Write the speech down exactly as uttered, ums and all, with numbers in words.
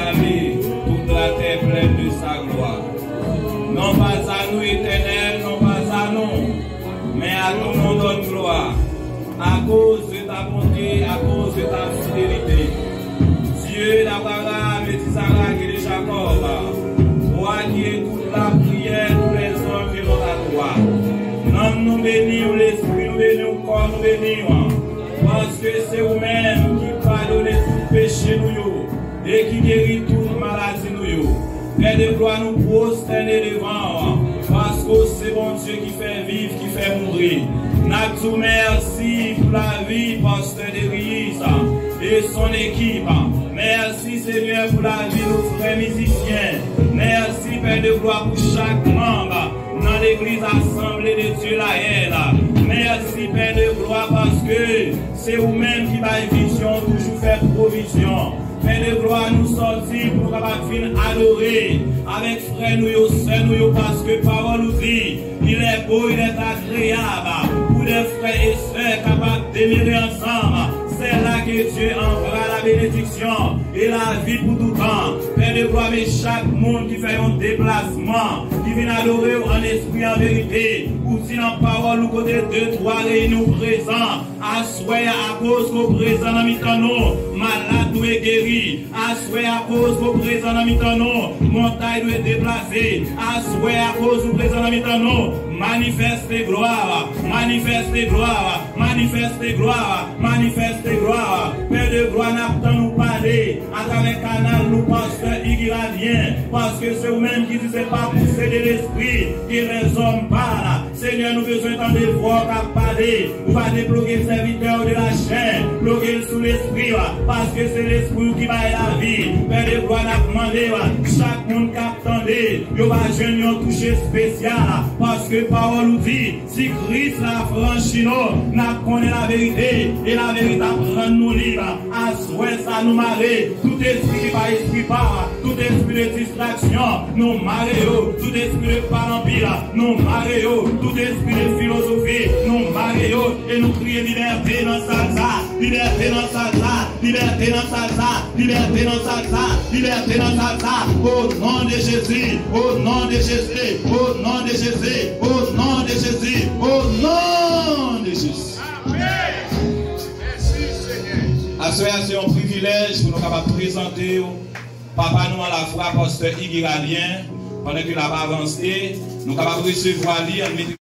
Allez, toute la terre pleine de sa gloire. Non pas à nous, Éternel, non pas à nous, mais à ton nom donne gloire. À cause de ta bonté, à cause de ta fidélité. Dieu d'Abraham et d'Isaac et de Jacob, toi qui écoutes la prière de tous les hommes venant à toi. Nanm nou beni w, lespri nou beni w, kò nou beni w. Paske se ou menm ki padone tout peche nou yo e ki geri tout maladi nou yo. Pè de glwa, nou pwostène devan w, paske w se Bondye ki fè viv, ki fè mouri. N ap di w mèsi pou lavi pastè Derius e son ekip. Mèsi, Senyè, pou lavi nou frè mizisyen. Mèsi, Pè de glwa, pou chak manm nan legliz Asanble de Dye Layèn. Mèsi, Pè de glwa, paske se ou menm ki bay vizyon, toujou fè pwovizyon. Pè de glwa, nou sòti pou nou kapab vin adore avèk frè nou yo, sè nou yo, paske pawòl ou di, il est beau, il est agréable pour des frères et sœurs capables demeurer ensemble. C'est là que Dieu envoie la bénédiction et la vie pour tout temps. Pè de glwa, men chak moun ki fè yon deplasman, ki vin adore w an espri, an verite, ou di nan pawòl ou, kote de twa reyini ou prezan, aswè a, akoz ke w prezan nan mitan nou, malad nou e geri. Aswè a, akoz ke w prezan nan mitan nou, montay dwe deplase. Aswè a, akoz ou prezan nan mitan nou, manifeste glwa, manifeste glwa, manifeste glwa, manifeste glwa. Pè de glwa, n ap tann ou pale atravè kanal nou, pastè Iggy Ralien, paske se ou menm ki di se pa pouse de lespri ke lèzòm pale. Senyè, nou bezwen tande vwa w k ap pale. Ou pa deploge sèvitè w de lachè, ploge l sou lespri w, paske se lespri w ki bay lavi. Pè de glwa, n ap mande w, chak moun k ap tande, yo va jwenn yon touche espesyal, paske pawòl ou di, si Kris la afranchi nou, n ap konnen laverite, e laverite ap rann nou lib. Aswè sa, nou mare tout espri ki pa espri pa, tout espri de distraksyon, nou mare yo, tout espri de pale anpil, nou mare yo, tout espri de filozofi, nou mare yo, e nou kriye libète nan sal sa, libète nan sal sa, libète nan sal sa, libète nan sal sa, libète nan sal sa, au nom de Jésus, au nom de Jésus, au nom de Jésus, au nom de Jésus, au nom de Jésus. Aswè a, se yon privilèj pou nou kapab prezante w papa nou an lafwa, pastè Iggy Ralien, pandan ke l ap avanse, nou kapab resevwa li an mete